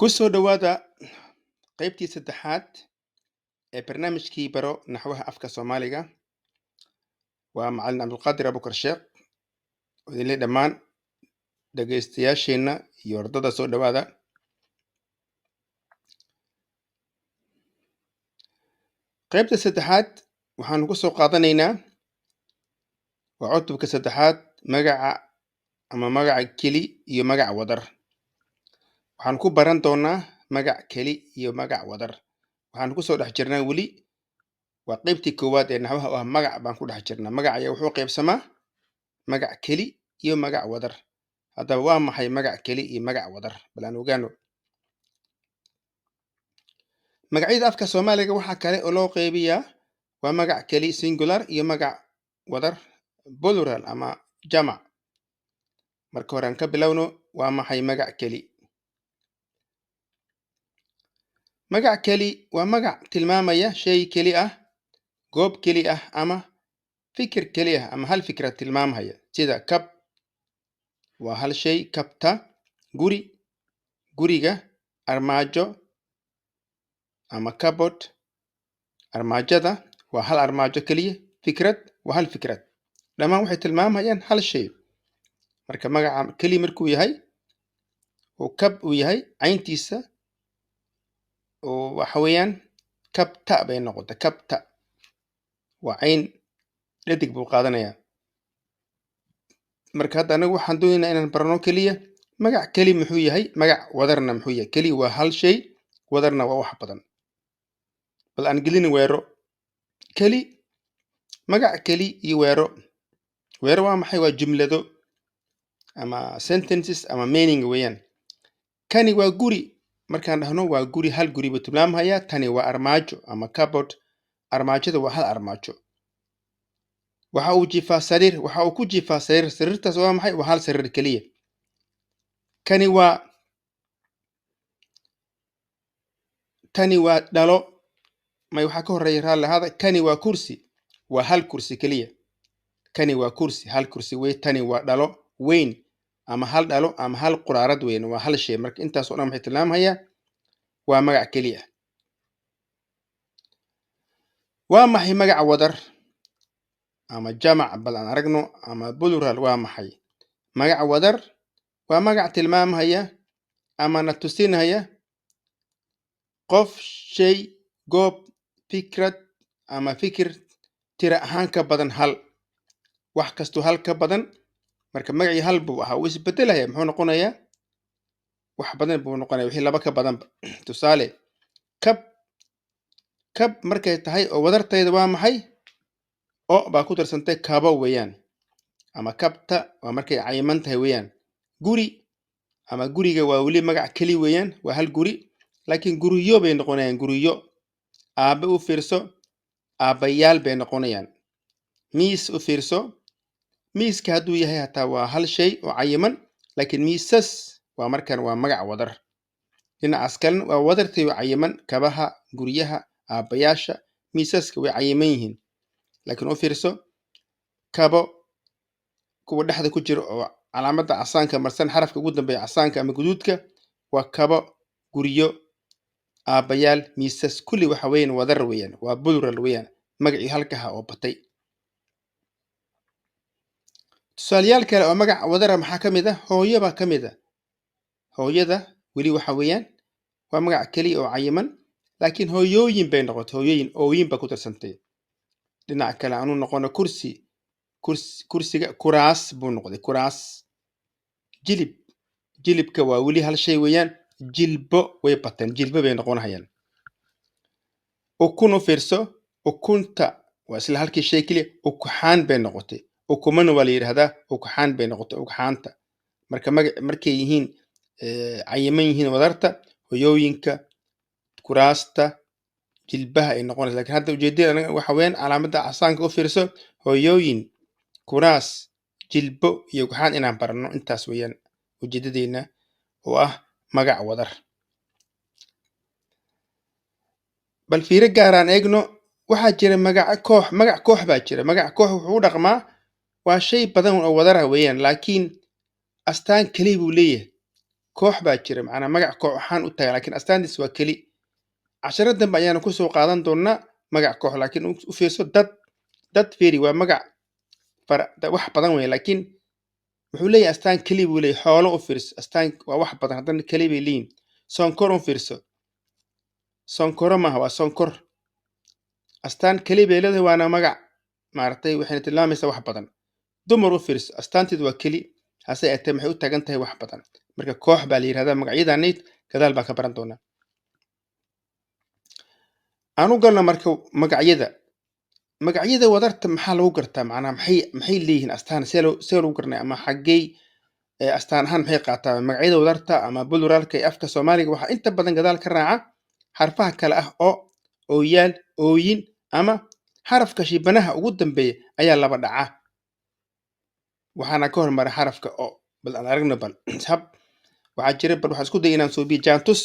Ku soo dhawaada qaybtii saddexaad ee barnaamijkii Baro Naxwaha Afka Soomaaliga. Waa Macallin Cabdulqaadir Abukar Sheekh oo idinle dhammaan dhegaystayaasheenna iyo ardada soo dhawaada. Qaybta saddexaad waxaanu ku soo qaadanaynaa waa cutubka saddexaad, magaca ama magaca keli iyo magaca wadar. Waxaan ku baran doonaa magac keli iyo magac wadar. Waxaan kusoo dhex jirnaa weli waa qaybtii koowaad ee naxwaha oo ah magac baan ku dhex jirnaa. Magac ayaa wuxuu qaybsamaa magac keli iyo magac wadar. Haddaba waa maxay magac keli iyo magac wadar? Bal aan ogaano. Magacyada afka Soomaaliga waxaa kale oo loo qaybiyaa waa magac keli singular iyo magac wadar plural ama jamac. Marka hore aan ka bilowno waa maxay magac keli? Magac keli waa magac tilmaamaya shay keli ah, goob keli ah ama fikir keli ah ama hal fikrad tilmaamaya, sida kab waa hal shay, kabta, guri, guriga, armaajo ama cupboard, armaajada waa hal armaajo keliya, fikrad waa hal fikrad. Dhammaan waxay tilmaamayaan hal shay. Marka magaca keli markuu yahay oo kab uu yahay cayntiisa oo waxa weeyaan kabta bay noqotay, kabta waa cayn dhadig buu qaadanayaa. Marka hadda anagu waxaan doonaynaa inaan barano keliya magac keli muxuu yahay, magac wadarna muxuu yahay. Keli waa hal shay, wadarna waa wax badan. Bal aan gelin weero. Keli, magac keli iyo weero. Weero waa maxay? Waa jumlado ama sentences ama meaning weeyaan. Kani waa guri. Markaan dhahno waa guri, hal guri buu tilmaamayaa. Tani waa armaajo ama cupboard. Armaajada waa hal armaajo. Waxa uu jiifaa sariir. Waxa uu ku jiifaa sariir. Sariirtaas waa maxay? Waa hal sariir keliya. Kani waa, tani waa dhalo. May waxaa ka horreeya raalli ahaada. Kani waa kursi. Waa hal kursi keliya. Kani waa kursi, hal kursi wey. Tani waa dhalo weyn ama hal dhalo ama hal quraarad weyn, waa hal shay. Marka intaas oo dhan waxay tilmaamayaa waa magac keliya. Waa maxay magaca wadar ama jamac? Bal aan aragno ama plural waa maxay? Magaca wadar waa magac tilmaamaya ama na tusinaya qof, shay, goob, fikrad ama fikir tira ahaan ka badan hal. Wax kastuu hal ka badan. Marka magacii hal buu ahaa, wuu isbedelaya, muxuu noqonayaa? Wax badan buu noqonaya, wixii laba ka badanba. Tusaale, kab, kab markay tahay oo wadartayda waa maxay? O baa ku darsantay, kabo weeyaan. Ama kabta waa markay cayiman tahay weeyaan. Guri ama guriga waa weli magac keli weeyaan, waa hal guri, laakiin guryo bay noqonayaan, guryo. Aabe u fiirso, aabbayaal bay noqonayaan. Miis u fiirso, miiska hadduu yahay hataa waa hal shay oo cayiman, laakiin miisas waa markan waa magac wadar. Dhinacaas kalena waa wadartii oo cayiman, kabaha, guryaha, aabbayaasha, miisaska way cayiman yihiin. Laakiin u fiirso kabo, kuwa dhexda ku jira oo calaamadda casaanka marsan, xarafka ugu dambeeya casaanka ama guduudka waa kabo, guryo, aabbayaal, miisas, kulli waxa weeyaan wadar weeyaan, waa plural weeyaan, magacii halkaha oo batay. Tusaalayaal kale oo magac wadara maxaa ka mid ah? Hooyo baa ka mid ah. Hooyada weli waxa weeyaan waa magac keliya oo cayiman, laakiin hooyooyin bay noqotay, hooyooyin, ooyin baa ku darsantay. Dhinaca kale aanu noqono kursi, kursiga kuraas buu noqday, kuraas. Jilib, jilibka waa weli hal shay weeyaan, jilbo way bateen, jilbo bay noqonayaan. Ukun u fiirso, ukunta waa isla halkii shay keliya, ukuxaan bay noqotay. Ukumana waa la yidhahdaa, ukuxaan bay noqotay, ukuxaanta. Marka magac markay yihiin cayiman yihiin wadarta, hoyooyinka, kuraasta, jilbaha ay noqonaysa. Laakiin hadda ujeedada anaga waxa weeyaan calaamadda casaanka u fiirso, hooyooyin, kuraas, jilbo iyo ukuxaan inaan barano, intaas weeyaan ujeedadeena oo ah magac wadar. Bal fiiro gaar aan eegno, waxaa jira magaca koox, magac koox baa jira. Magac koox wuxuu u dhaqmaa waa shay badan oo wadara weeyaan, laakiin astaan keliya buu leeyahay. Koox baa jira, macnaa magac koox ahaan u taga, laakiin astaantiis waa keli. Casharo dambe ayaanu kusoo qaadan doonaa magac koox, laakiin u fiirso dad. Dad fiiri, waa magac wax badan wey, laakiin wuxuu leeyahay astaan keli buu leeyahay. Xoolo u fiirso, astaan waa wax badan, haddana keli bay leeyihin. Sonkor u fiirso, sonkoro maaha, waa sonkor, astaan keli bay leedahay, waana magac maaragtay, waxayna tilmaamaysaa wax badan. Dumar u fiirso, astaanteedu waa keli, hase ahaatee maxay u taagan tahay? Wax badan. Marka koox baa la yihahdaa magacyadanayd, gadaal baan ka baran doonaa. Aan u galno marka magacyada. Magacyada wadarta maxaa lagu gartaa? Macnaha maxay leeyihiin astaan? See lagu garanaya ama xaggey astaan ahaan maxay qaataa magacyada wadarta ama pluralka ee afka Soomaaliga? Waxaa inta badan gadaal ka raaca xarfaha kale ah oo, ooyaal, ooyin, ama xarafka shibanaha ugu dambeeya ayaa laba dhaca, waxaana ka hormara xarafka o. Bal aan aragno, bal hab waxaa jira, bal waxaan isku dayay inaan suubiyo jaantus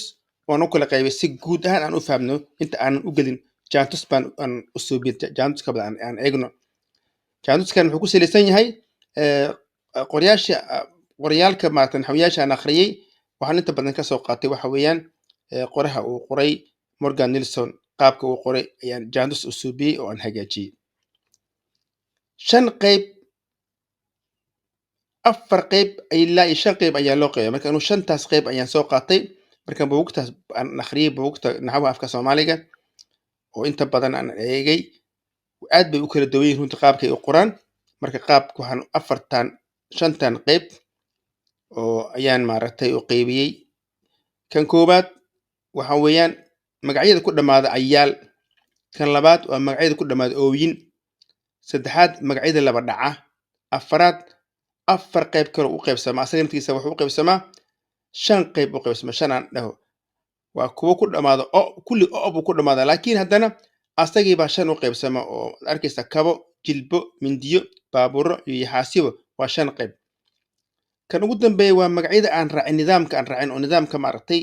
oon u kala qaybay si guud ahaan aan u fahmno. Inta aanan u gelin jaantus baan aan u suubiyo jaantuska, bal aan eegno. Jaantuskan wuxuu ku salaysan yahay qoryaasha, qoryaalka maarata naxwiyaasha aan akhriyey. Waxaan inta badan kasoo qaatay waxa weeyaan qoraha uu qoray Morgan Nilsson. Qaabka uu qoray ayaan jaantus u suubiyey oo aan hagaajiyey. Shan qayb, afar qayb ilaa iyo shan qayb ayaa loo qaybay. Marka inuu shantaas qayb ayaan soo qaatay marka buugtaas aan akhriyey, buugta naxwaha afka Soomaaliga oo inta badan aan eegay. Aad bay u kala duwan yihiin runtii qaabkay u qoraan. Marka qaabka waxaan afartan shantan qayb oo ayaan maaragtay u qaybiyey. Kan koowaad waxa weeyaan magacyada ku dhammaada ayaal. Kan labaad waa magacyada ku dhammaada ooyin. Saddexaad, magacyada laba dhaca. Afaraad, afar qayb kale u qaybsamaa asaga naftiisa, wuxuu u qaybsamaa shan qayb u qaybsamaa, shan aan dhaho. Waa kuwo ku dhammaada o, kulli o buu ku dhammaadaa, laakiin haddana asagii baa shan u qaybsama oo ad arkaysa: kabo, jilbo, mindiyo, baabuuro iyo yaxaasibo. Waa shan qayb. Kan ugu dambeeya waa magacyada aan raacin nidaamka, aan raacin oo nidaamka maaragtay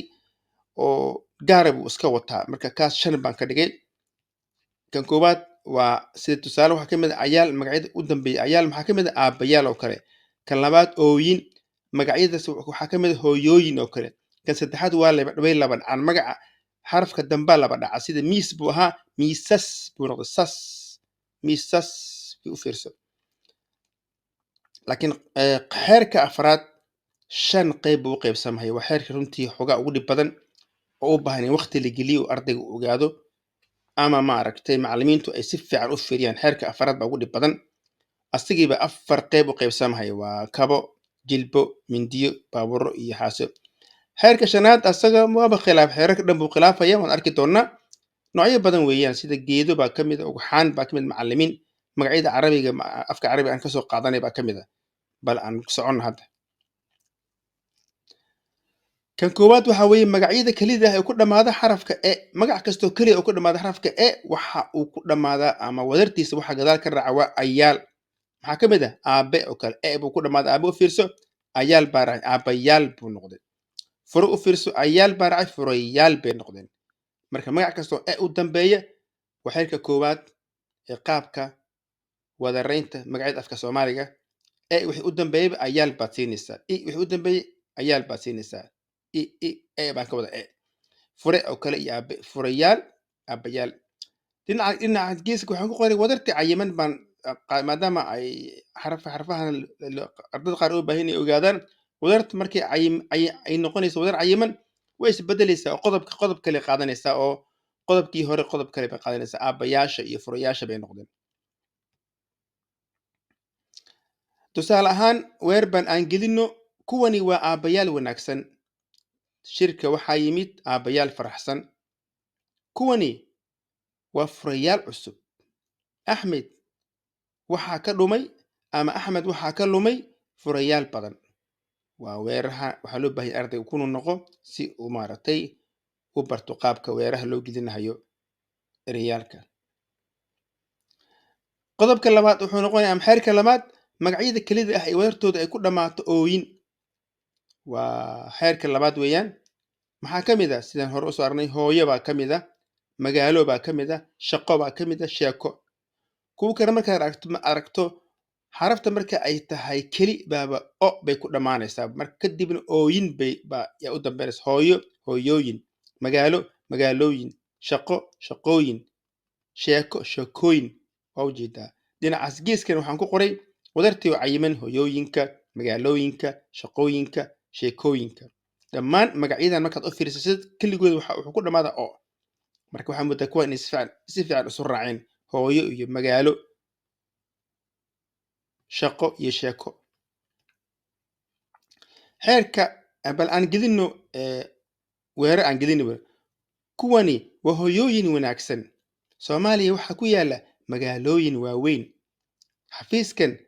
oo gaara buu iska wataa. Marka kaas shan baan ka dhigay. Kan koowaad waa sida tusaale waxaa ka mid ah ayaal, magacyada u dambeeya ayaal maxaa ka mid ah? Aabbayaal oo kale. Kan labaad ooyin, magacyadaas waxaa ka mid ah hooyooyin oo kale. Kan saddexaad waa laba, way laba dhacaan magaca, xarafka dambaa laba dhaca. Sida miis buu ahaa, miisas buu noqday, sas, miisas u fiirso. Laakiin xeerka afraad shan qayb buu u qaybsamaya. Waa xeerka runtii xoogaa ugu dhib badan oo u baahan in waqti la geliyo oo ardayga uu ogaado ama maaragtay macallimiintu ay si fiican u fiiriyaan. Xeerka afraad baa ugu dhib badan. Asagiiba afar qayb u qaybsamaya: waa kabo, jilbo, mindiyo, baabuuro iyo xaaso. Xeerka shanaad asaga waaba khilaaf, xeerarka dhan buu khilaafaya, waan arki doonaa. Noocyo badan weeyaan, sida geedo baa ka mid a, ugxaan baa ka mid, macallimiin, magacyada Carabiga, afka Carabiga aan kasoo qaadanay baa ka mid a. Bal aan soconno hadda. Kan koowaad waxa weeye magacyada kelida ah ee ku dhammaada xarafka e. Magac kastoo keliya oo ku dhammaada xarafka e waxa uu ku dhammaadaa ama wadartiisa waxa gadaal ka raaca waa ayaal. Maxaa ka mid ah? Aabe oo kale, e buu ku dhammaaday. Aabe u fiirso, ayaal baa raacay, aabbayaal buu noqday. Furo u fiirso, ayaal baa raacay, furayaal bay noqdeen. Marka magac kastoo e u dambeeya waa xeerka koowaad ee qaabka wadaraynta magacyada afka Soomaaliga. E wixii u dambeeyaba ayaal baad siinaysaa, i wixii u dambeeyey ayaal baad siinaysaa. I i e baan ka wada e, fure oo kale iyo aabe, furayaal, aabayaal. Dhinaca geeska waxaan ku qoray wadarti cayiman baan maadaama ay xarfahan ardada qaar u baahan inay ogaadaan. Wadarta markay ay noqonayso wadar cayiman way isbedelaysaa oo qodobka qodob kale qaadanaysaa oo qodobkii hore qodob kale bay qaadanaysaa. Aabbayaasha iyo furayaasha bay noqdeen. Tusaale ahaan weer baan aan gelino: kuwani waa aabbayaal wanaagsan, shirka waxaa yimid aabbayaal faraxsan. Kuwani waa furayaal cusub. Axmed waxaa ka dhumay ama Axmed waxaa ka lumay furayaal badan. Waa weeraha waxaa loo baahan yahay ardayga kunu noqo si uu maaragtay u barto qaabka weeraha loo gelinayo ereyaalka. Qodobka labaad wuxuu noqonayaa ama xeerka labaad magacyada kelida ah ee wadartooda ay ku dhammaato ooyin. Waa xeerka labaad weeyaan. Maxaa ka mid ah? Sidaan hore usoo aragnay, hooyo baa ka mid ah, magaalo baa ka mid ah, shaqo baa ka mid ah, sheeko. Kuwa kale markaad aragto, ma aragto Xarafta marka ay tahay keli baaba o bay ku dhammaanaysaa, marka kadibna ooyin bay baa yaa u dambeynaysa. Hooyo, hooyooyin; magaalo, magaalooyin; shaqo, shaqooyin; sheeko, sheekooyin. Waa ujeedaa dhinacaas geeskan waxaan ku qoray wadartii oo cayiman: hooyooyinka, magaalooyinka, shaqooyinka, sheekooyinka. Dhammaan magacyadan markaad u fiirsasid keligood wuxuu ku dhammaadaa o. Marka waxaa moodaa kuwa inay si fiican isu raaceen: hooyo iyo magaalo, shaqo iyo sheeko. Xeerka bal aan gelino, weerar aan gelino. Kuwani waa hooyooyin wanaagsan. Soomaaliya waxaa ku yaala magaalooyin waaweyn. Xafiiskan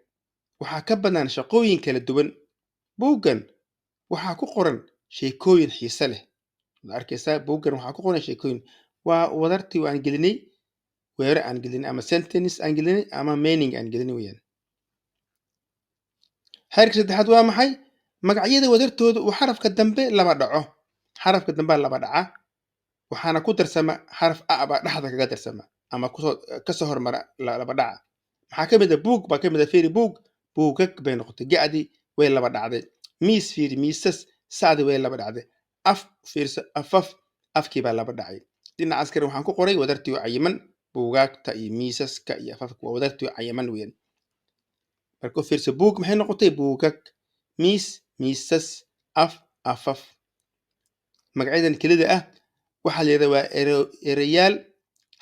waxaa ka bannaan shaqooyin kala duwan. Buuggan waxaa ku qoran sheekooyin xiise leh. Ma arkaysaa? Buuggan waxaa ku qoran sheekooyin. Waa wadartii aan gelinay, weerar aan gelinay, ama sentence aan gelinay, ama meaning aan gelinay weeyaan. Xeerka saddexaad waa maxay? Magacyada wadartooda uu xarafka dambe laba dhaco. Xarafka dambe laba dhaca, waxaana ku darsama xaraf a baa dhexda kaga darsama ama kusoo kasoo hormara laba dhaca. Maxaa ka mid ah? Buug baa ka mid ah. Fiiri, buug, buugag bay noqotay, ga'di way laba dhacday. Miis, fiiri, miisas, sacdi way laba dhacday. Af, fiirso, afaf, afkii baa laba dhacay. Dhinacaas kale waxaan ku qoray wadartii oo cayiman: buugaagta iyo miisaska iyo afafka. Waa wadartii oo cayiman weeyaan. Marka u fiirso, buug maxay noqotay? Buugag. Miis, miisas. Af, afaf. Magacyadan kelida ah waxaa la yidhahdaa waa ereyaal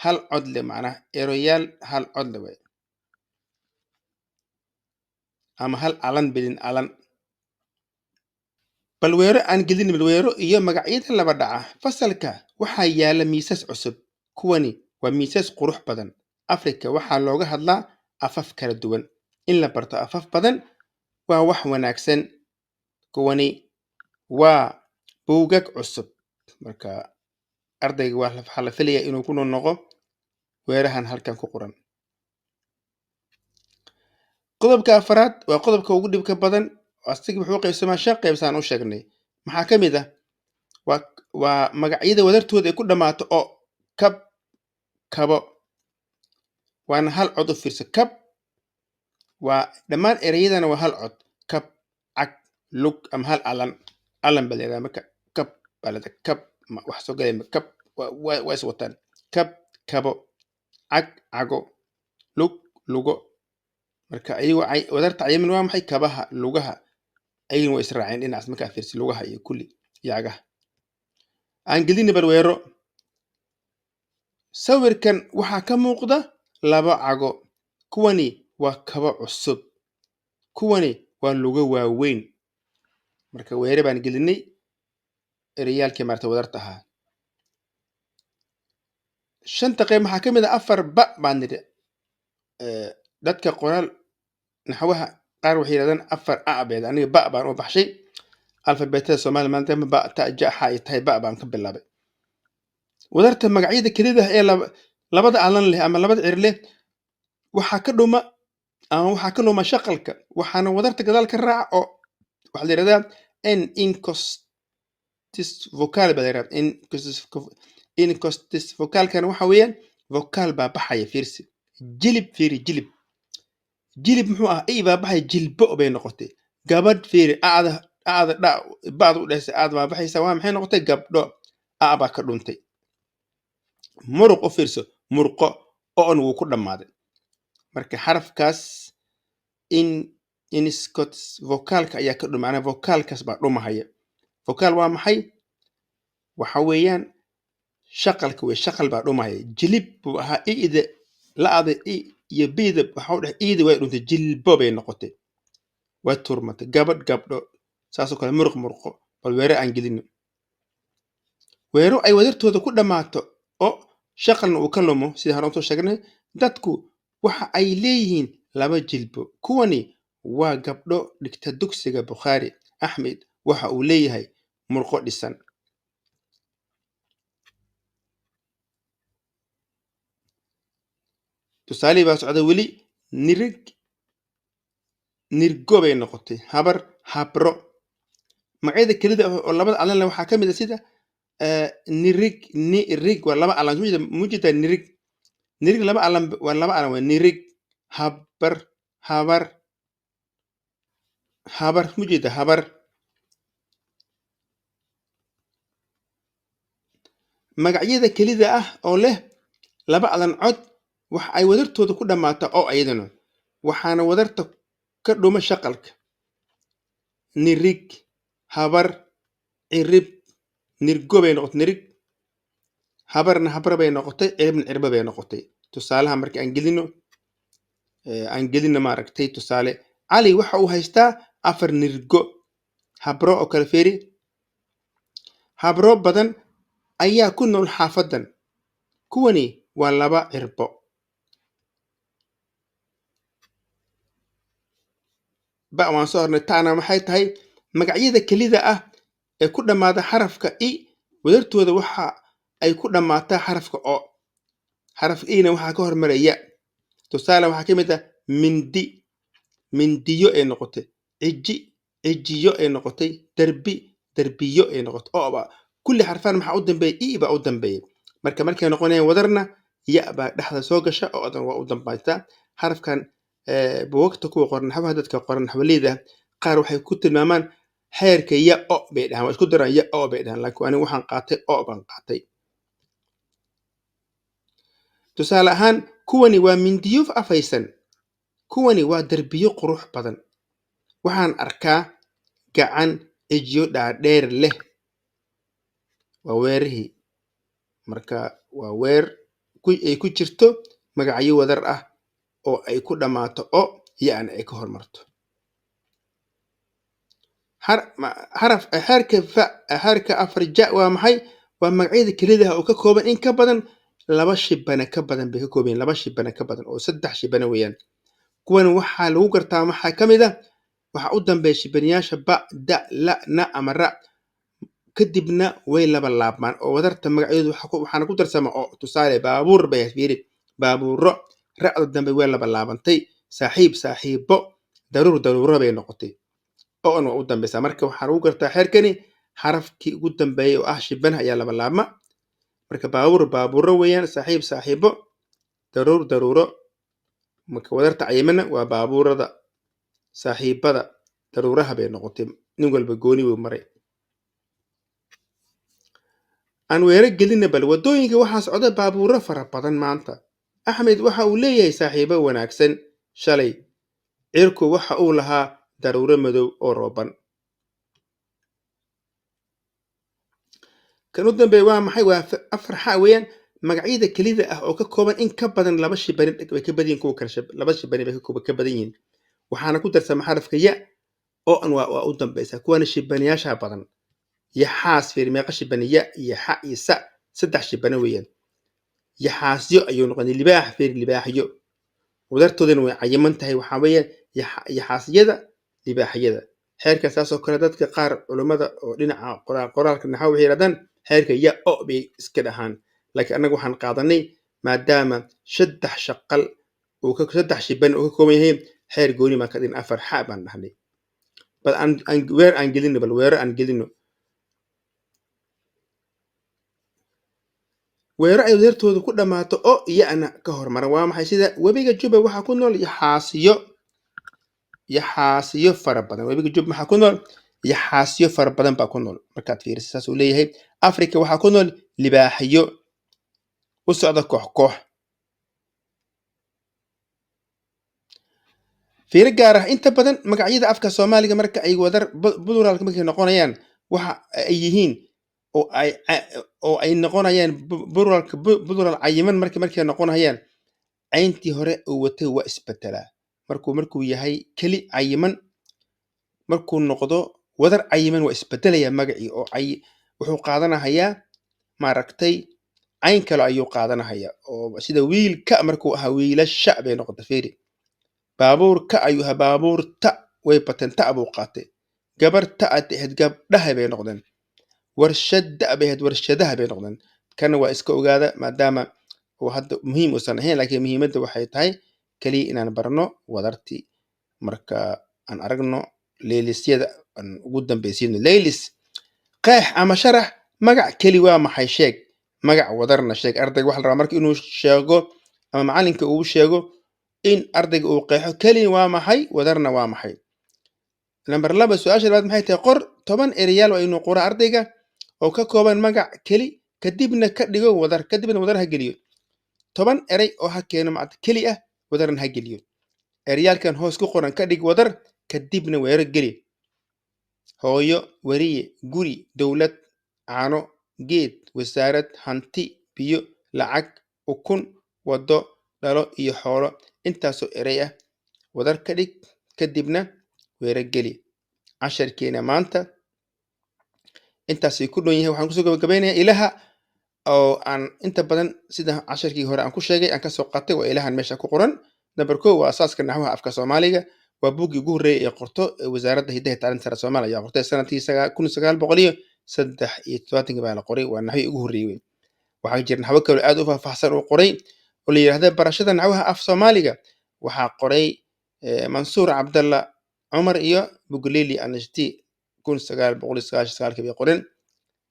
hal cod leh, macnaha ereyaal hal cod leh waay, ama hal alan bilin alan. Bal weero aan gelin, balweero iyo magacyada laba dhaca. Fasalka waxaa yaala miisas cusub. Kuwani waa miisas qurux badan. Afrika waxaa looga hadlaa afaf kala duwan. In la barto afaf badan waa wax wanaagsan. Kuwani waa buugag cusub. Marka ardayga waxaa la filayaa inuu ku noqnoqo weerahan halkan ku qoran. Qodobka afaraad waa qodobka ugu dhibka badan. Asiga wuxuu qaybsamaa shan qayb saan u sheegnay. Maxaa ka mid ah? Waa magacyada wadartooda ay ku dhammaato oo kab, kabo, waana hal cod. U fiirso, kab waa dhammaan ereyadana waa hal cod: kab, cag, lug, ama hal alan. Alan baa la yidhahdaa. Marka kab baa la yidhahdaa, kab wax soo galaya kab waa is wataan: kab, kabo, cag, cago, lug, lugo. Marka ayagoo wadarta cayiman waa maxay? Kabaha, lugaha, ayagana waa israaceen dhinacaas markaa fiirsi, lugaha iyo kulli iyo cagaha. Aan gelina balweero. Sawirkan waxaa ka muuqda laba cago. Kuwani waa kabo cusub. Kuwani waa lugo waaweyn. Marka weere baan gelinay ereyaalkii maarta wadarta ahaa. Shanta qayb maxaa ka mid ah? Afar ba baan nidhi. Dadka qoraal naxwaha qaar waxay yidhahdaan afar a beed, aniga ba baan u baxshay. Alfabeetada Soomaaliya maanta ba ta ja xa ay tahay, ba baan ka bilaabay. Wadarta magacyada kelida ah ee labada alan leh ama labada cir leh waxaa ka dhuma ama waxaa ka luma shaqalka, waxaana wadarta gadaal ka raaca oo waxaa la yidhahdaa n incostis vocal baa la yidhahdaa. Incostis vocalkan waxa weeyaan vocal baa baxaya. Fiirsi, jilib, fiiri, jilib. Jilib muxuu ah? I baa baxaya, jilbo bay noqotay. Gabadh, fiiri, acda acda dha bacda u dhexaysa aad baa baxaysa, waa maxay noqotay? Gabdho, a baa ka dhuntay. Muruq, u fiirso, murqo, oon wuu ku dhammaaday. Marka xarafkaas in inscot vocalka ayaa ka dhuma, macnaha vocalkaas baa dhumahaya. Vocal waa maxay? Waxa weeyaan shaqalka wey, shaqal baa dhumahaya. Jilib buu ahaa, i'da la'da i iyo bida waxa u dhex iida way dhuntay, jilbo bay noqotay, way turmatay. Gabadh, gabdho, saasoo kale muruq, murqo. Bal weere aan gelino. Weero ay wadartooda ku dhammaato oo shaqalna uu ka lumo, sida hore usoo sheegnay: dadku waxa ay leeyihiin laba jilbo. Kuwani waa gabdho dhigta dugsiga Bukhaari. Axmed waxa uu leeyahay murqo dhisan. Tusaalihii baa socda weli. Nirig, nirgo bay noqotay. Habar, habro. Magacyada kelida ah oo labada alan leh waxaa ka mid ah sida nirig. Nirig waa laba alan, mujida nirig. Nirig laba alan, waa laba alan, waa nirig. Habar, habar. Habar mujeeda habar. Magacyada kelida ah oo leh laba adan cod waxa ay wadartooda ku dhammaataa oo ayadana waxaana wadarta ka dhuma shaqalka. Nirig, habar, cirib, nirgo bay noqotay nirig, habarna habra bay noqotay, ciribna cirba bay noqotay. Tusaalaha marka aan gelino maaragtay tusaale Cali waxa uu haystaa 4 nirgo, habro oo kale feeri. Habro badan ayaa ku nool xaafadan. Kuwani waa 2 cirbo. Ba waan soo hornay taana maxay tahay magacyada kelida ah ee ku dhammaada xarafka i wadartooda waxa ay ku dhammaataa xarafka o. Xarafka ina waxaa ka hormaraya. Tusaale waxaa ka mid ah mindi, mindiyo ay noqotay, ciji, cijiyo ay noqotay, darbi, darbiyo ay noqotay. Oba kulli xarfaan maxaa u dambeeyay? I baa u dambeeyay. Marka markay noqonayaan wadarna ya baa dhexda soo gasha oo adan waa u dambaysaa. Xarafkan buugagta kuwa qoran naxwaha dadka qoran naxwaleyda qaar waxay ku tilmaamaan xeerka ya o bay dhahaan, waa isku daraan ya o bay dhahaan, laakiin anigu waxaan qaatay o baan qaatay. Tusaale ahaan kuwani waa mindiyo afaysan, kuwani waa darbiyo qurux badan. Waxaan arkaa gacan cijiyo dhaadheer leh. Waa weerihii. Marka waa weer ay ku jirto magacyo wadar ah oo ay ku dhammaato o ya-na ay ka hormarto. Xeerka fa, xeerka 4 ja waa maxay? Waa magacyada kelidaha oo ka kooban in ka badan 2 shibane ka badan bay ka kooban yihiin, 2 shibane ka badan oo 3 shibane weeyaan. Kuwan waxaa lagu gartaa maxaa ka mid ah waxa u dambeeya shibanayaasha ba, da, la, na ama ra. Kadibna way laba laabmaan oo wadarta magacyadoodu waxaana ku darsama oo tusaale baabuur bay fiiri, baabuuro, ra'da dambe way laba laabantay, saaxiib, saaxiibo, daruur, daruuro bay noqotay. Oo waa u dambeysa. Marka waxaa lagu gartaa xeerkani xarafkii ugu dambeeyay oo ah shibanaha ayaa laba laabma. Marka baabuur, baabuuro weeyaan, saaxiib, saaxiibo, daruur, daruuro. Marka wadarta cayimana waa baabuurada, saaxiibada, daruuraha bay noqotay. Nin walba gooni buu maray. Aan weerar gelina bal wadooyinka waxaa socda baabuuro fara badan maanta. Axmed waxa uu leeyahay saaxiibo wanaagsan. Shalay cirku waxa uu lahaa daruuro madow oo rooban. Kan u dambeeya waa maxay? Waa 4 xa weeyaan. Magacyada kelida ah oo ka kooban in ka badan 2 shibani way ka badan yihiin kuwa kale, 2 shibani bay ka badan yihiin. Waxaana ku darsama xarafka ya oo an waa u dambeysa. Kuwana shibaniyaasha badan. Yaxaas fiir meeqa shibani? Ya iyo xa iyo sa, 3 shibani weeyaan. Yaxaasyo ayuu noqonay. Libaax fiir libaaxyo. Wadartoodana way cayiman tahay. Waxaa weeyaan yaxaasyada, libaaxyada. Xeerka saas oo kale dadka qaar culimada oo dhinaca qoraalka naxwa waxay yiraahdaan xeerka ya o bay iska dhahaan. Laakiin annaga waxaan qaadanay maadaama 3 shaqal uu ka 3 shiban uu ka kooban yahay xeer gooni baan ka dhigin 4 xa baan dhahnay. Bal aan weer aan gelino, bal weero aan gelino. Weero ay wadartoodu ku dhammaato oo ya-na ka hormara. Waa maxay? Sida webiga Juba waxaa ku nool yaxaasiyo fara badan. Webiga Juba waxaa ku nool yaxaasiyo fara badan baa ku nool. Markaad fiiriso saas uu leeyahay. Afrika waxaa ku nool libaaxyo u socda koox koox. Fiiro gaar ah inta badan magacyada afka Soomaaliga marka ay wadar pluralka markay noqonayaan waxa ay yihiin oo ay noqonayaan pluralka plural cayiman markay noqonayaan cayntii hore uu watay waa isbedelaa. Markuu yahay keli cayiman, markuu noqdo wadar cayiman waa isbedelaya magacii oo wuxuu qaadanayaa maaragtay cayn kale ayuu qaadanayaa oo sida wiilka markuu ahaa wiilasha bay noqotay fiiri. Baabuurka ayuu ahaa baabuurta way bateen ta buu qaatay. Gabarta aad ahayd gabdhaha bay noqdeen. Warshada bay ahayd warshadaha bay noqdeen. Kana waa iska ogaada maadaama uu hadda muhiim uusan ahayn, laakiin muhiimadda waxay tahay kaliya inaan barno wadartii. Marka aan aragno leelisyada aan ugu dambeysiino. Leylis qeex ama sharax magac keli waa maxay? Sheeg magac wadarna sheeg. Ardayga waxa la rabaa marka inuu sheego ama macalinka uu sheego in ardayga uu qeexo keli waa maxay, wadarna waa maxay. Number 2, su-aasha labaad maxay tahay? Qor 10 ereyaal waa inuu qoro ardayga oo ka kooban magac keli, kadibna ka dhigo wadar, kadibna wadar ha geliyo. 10 erey oo ha keeno macad keli ah, wadarna ha geliyo. Ereyaalkan hoos ku qoran ka dhig wadar, kadibna weero geli: hooyo, weriye, guri, dowlad, caano, geed, wasaarad, hanti, biyo, lacag, ukun, wado, dhalo iyo xoolo. Intaasoo erey ah wadar ka dhig, kadibna weero geli. Casharkeena maanta intaasay ku dhown yahay. Waxaan kusoo gabagabeynayaa ilaha oo aan inta badan, sida casharkii hore aan ku sheegay, aan kasoo qaatay. Waa ilahan meesha ku qoran. Number 1 waa Asaaska Naxwaha Afka Soomaaliga. Waa buuggii ugu horreeyay ee qorto ee Wasaaradda Hidaha iyo Tacliinta Sare Soomaaliya ayaa qortay. Sanadkii 1973-kii baa la qoray. Waa naxwihii ugu horreeyey wey. Waxaa jira naxwo kale oo aad u faahfaahsan uu qoray oo la yidhaahda Barashada Naxwaha Af Soomaaliga. Waxaa qoray Mansuur Cabdalla Cumar iyo Bugleli Anashti. 1999-kii bay qoreen.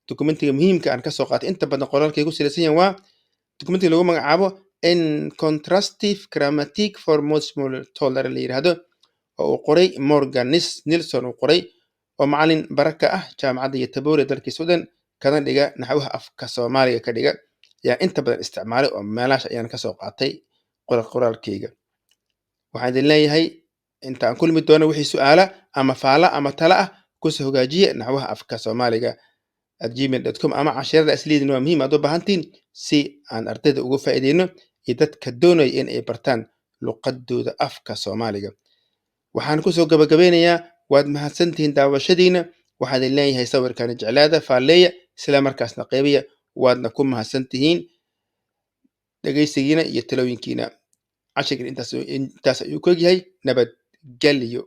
Dokumentiga muhiimka aan kasoo qaatay, inta badan qoraalkay ku salaysan yahin, waa dokumentiga lagu magacaabo En Kontrastiv Grammatik för modersmålstalare la yidhaahdo, oo uu qoray Morgan Nilsson uu qoray, oo macalin bara ka ah jaamacadda Göteborg ee dalkii Sweden, kana dhiga naxwaha afka Soomaaliga ka dhiga, ayaa inta badan isticmaalay, oo meelahaas ayaan kasoo qaatay qoraalkeyga. Waxaan idin leeyahay, inta aan kulmi doono, wixii su'aala ama faala ama tala ah kusoo hogaajiya naxwaha afka soomaaliga @gmail.com, ama casharada isliidin waa muhiim aad u baahantiin, si aan ardayda uga faa'iideyno iyo dadka doonaya in ay bartaan luqadooda afka Soomaaliga. Waxaan kusoo gabagabeynayaa, waad mahadsantihiin daawashadiina. Waxaan idin leeyahay, sawirkani jeclaada, faalleeya, isla markaasna qeybiya. Waadna ku mahadsantihiin dhegeysigiina iyo talooyinkiina. Cashirkan intaas ayuu ku egyahay. Nabadgelyo.